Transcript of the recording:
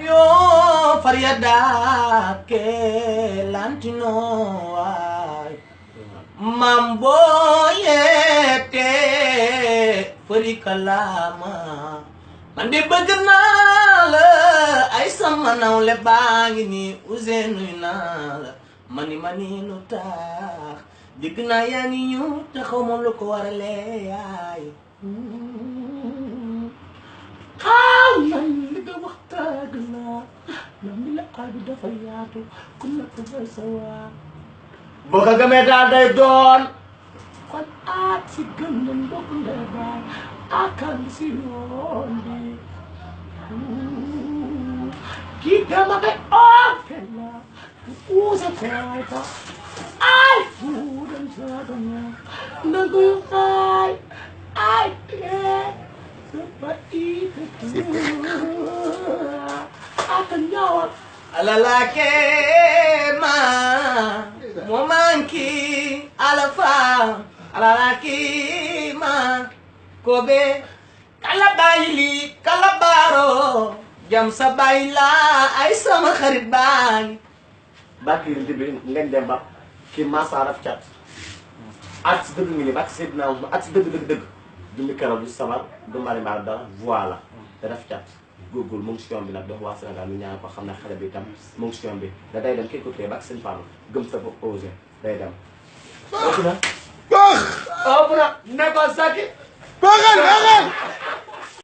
yo fariada ke lantino ay mambo yete fari kalama man de bëgg naa la ay sama nawle baa ngi ni Ouzin nuy naa la mani lu tax dégg naa yaa ngi ñëw te xaw ma lu ko waralee yaay man li nga waxtaan la mi la aadu dafa yaatu ku nekk fa sa waa boo ko gëmee daal day doon kon aat si gëm na ndokk ndey baay akal si yoon bi kii dama koy oote la uuse koyta ay fuudan saadana nangu yu xaay ay kee Sapa itu akan jawab alalake ma momanki alafa alalaki ma kobe kalabayli kalabaro jam sabayla ay sama xarit baay bakki ndibi ngeen dem ba ki masa raf chat at deug ngi ni bak sidna at deug du karaw du sabar du mari mar dara voilà daf cat góorgóorlu mu ngi si yoon bi nag dox waa Sénégal ñu ñaan ko xam ne xale bi tam mu ngi si yoon bi da day dem kii ko tee bak seen Fallou gëm sa bopp Ouzin day dem ëpp na ne ko saki